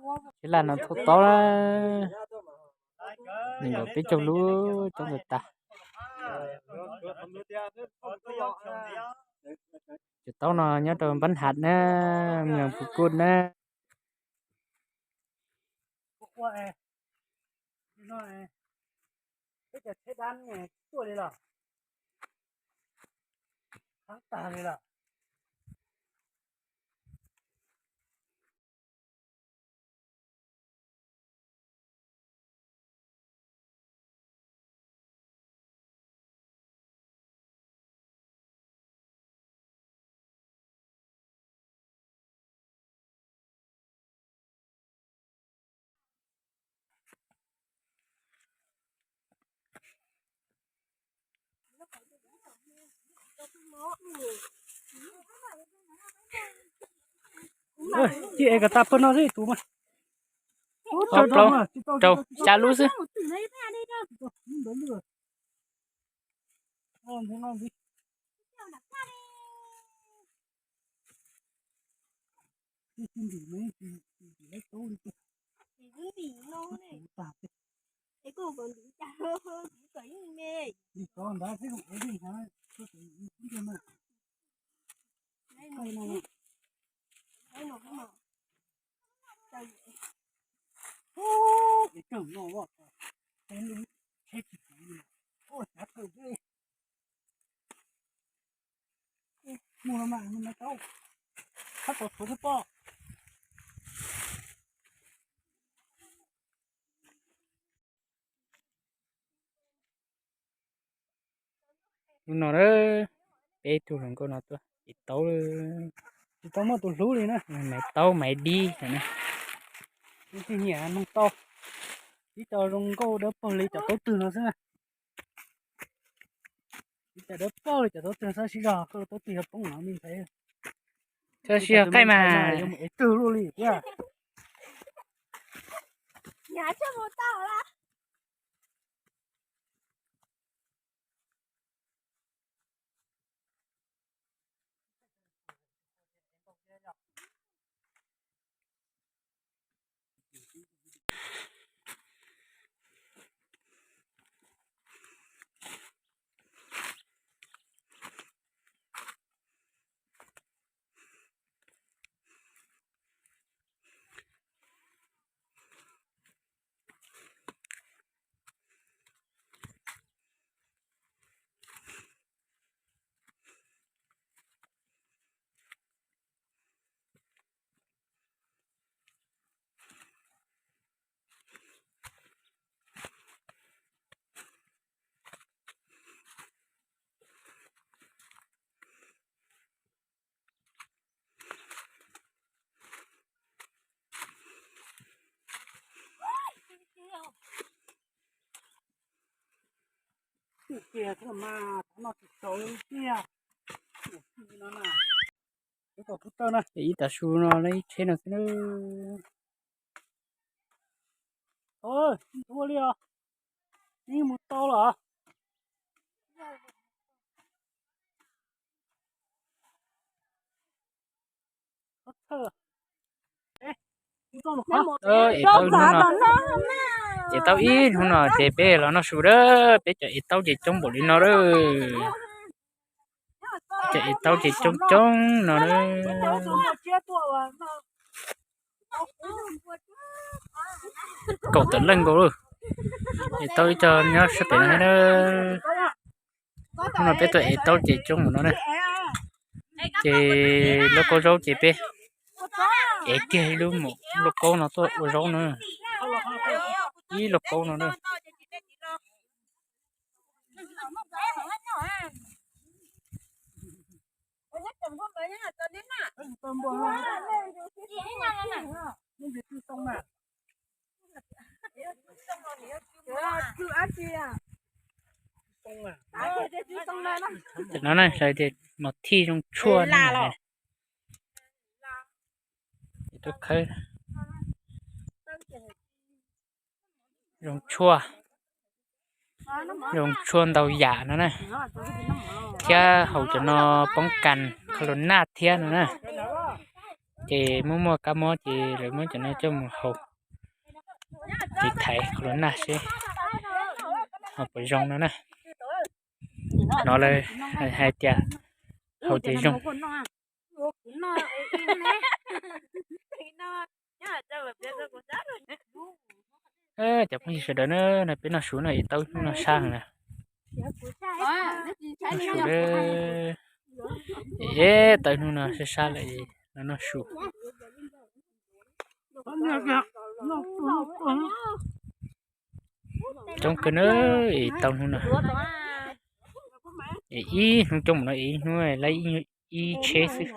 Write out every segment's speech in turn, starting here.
Tsev laj no thauj taub na, nees nkaum peb caug lub coob ntawd tas. Cov taub no nyob rau Npab Hav na, Mws Phu Kuj na. Ci es kom tas pawg no xwb tus mas. Ob plaub rau xya lub xwb. Hnub no peb tug hluas nkauj no tuaj ev taub, tsis tau muaj tus hlub li na. Maiv taub maiv dib na, tsis nyiam noog tau. Ib co zoo nkauj dawb paug li cov taub twg no xwb na. Ib co dawb paug li cov taub twg xwb, sib zog koj lub taub twg yuav poob no me ntxhais. Sib zog qaij mas. Yuav mus ev twg luaj li thiab. Tiag thiab mas, no tsis tau tiag. Ib tag su no ib tsheb no xwb na. Ua li os, ib mus tau los. Ev taub ib hnub no ces peb los noj su dab, peb cov ev taub ces coob npaum li no lawm. Cov ev taub ces coob coob no. Kaum tawm leej nkaus lawm. Ev taub ib co nyob sab pem no thiab na. Hnub no peb tuaj ev taub ces coob mus no na. Ces lauj kaub zaub ces peb ev kiag ib lub mus lauj kaub no tuaj ua zaub na. Ib lauj kaub no na. Tam no na, mos thij zoo tshuaj na. Tuaj khawb zoo tshuaj, zoo tshuaj ntau yam no na, thiab haus cov no poob kas kha lo naj thiab no na. ces muaj muaj kab mob ces lawv muab cov no coj mus haus, tiv thaiv corona seb ho puas zoo no na. No lawv hais tias haus ces zoo. Cov phooj ywg sawv daws na, no peb noj su no es tau hnub no sab na. Noj su, es tau hnub no sab sab lawm, no noj su. Coob kawg na, es tau hnub no, es ib hnub coob mus no es ib hnub laib ib tsheb xwb.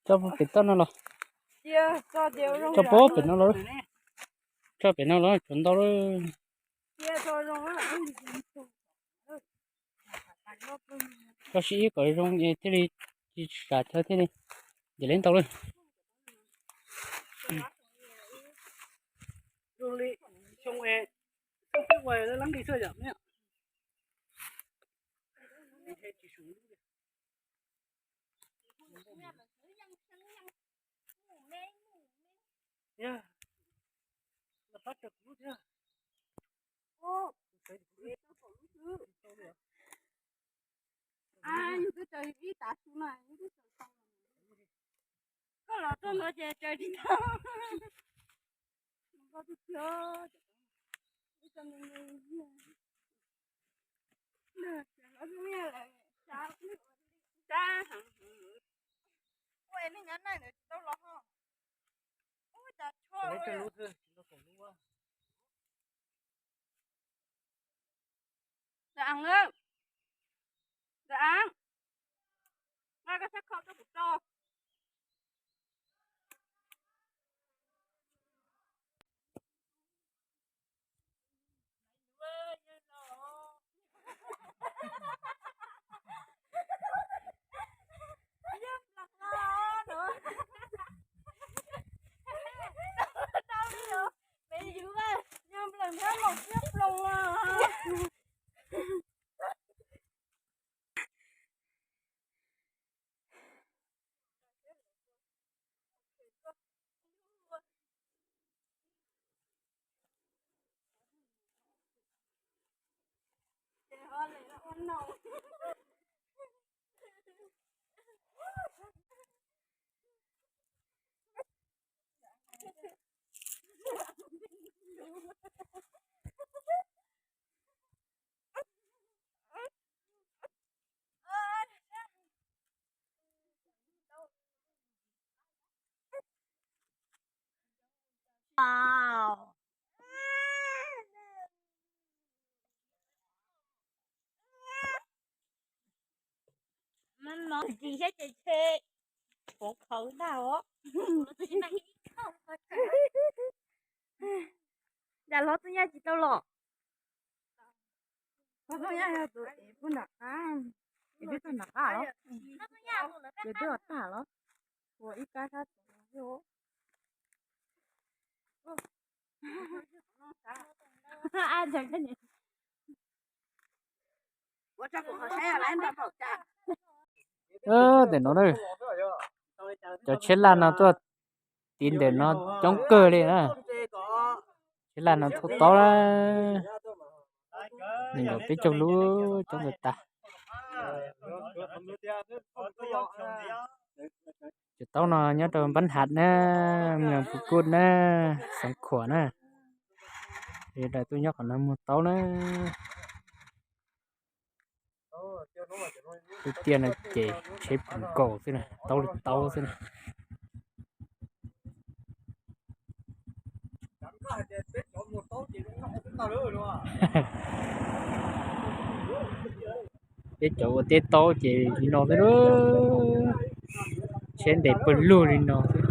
Tso pem toj no los, tso pem no los, tso pem no los tsuav ntau lawm. Tso sib ib kom zoo thiaj li tsis kam chaw thiaj li, ces li ntau lawm. Yus twb tsaws ib tav su no, koj los txog no ces tsaws tsis tau. Ntawd Eev, Ntawd Eev, nqa koj sab khau rau kuv tso. Tsis saib ces tshe pov khawv ntag os. Cas hlob tub nyab tsis tau los? Hlob tub nyab yog tus ev puag nram qab, ev twb tag nram qab los, ev twb tag los, ua ib kab sab tod. Ntawm no na, cov tsheb laj no tuaj tiv ntawm no coob kawg li na. Tsheb laj no thauj taub na, nees nkaum peb caug lub coob kawg tas. Cov taub no nyob rau Npab Hav na, Moos Phu Kuj na, Xeev Khuam na. Sawv daws tuaj nyob qhov no muag taub na. Tus tiaj no ces tsheb pum nkaus xwb na, taub li taub xwb na. Peb cov ua teb taub ces li no xwb, tsheb ntes pawg lug li no xwb.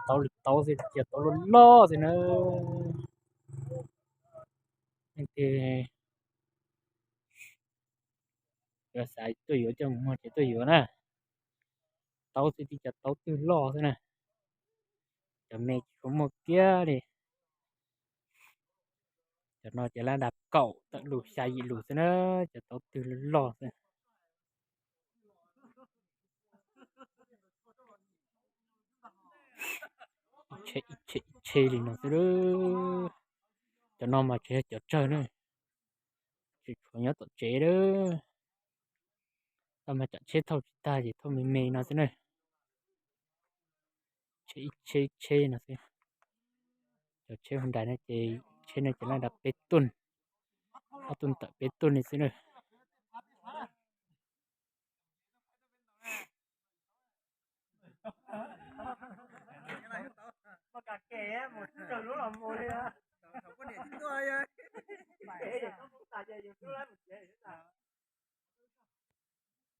Taub li taub xwb, cov taub loj loj xwb na. Leej twg Yog xav tuaj yuav coj mus muag ces tuaj yuav na. Taub xwb, tib cov taub twg loj xwb na. Cov me tsis tshua muaj kiag li. Cov no ces lab da kaum tawm lus xya yim lus xwb na, cov taub twg loj loj xwb. Ib tsheb ib tsheb li no xwb. Cov no mas tsis yog cov tsawg na, tsis tshuav nyob tom tsev lawm. Tab mas tsam tsheb thauj tsis tag ces thauj me me no xwb na. Tsheb ib tsheb ib tsheb no xwb. Cov tsheb hauv nraim no ces tsheb no ces laj nrad peb tuj, ob tuj tawm peb tuj li xwb na.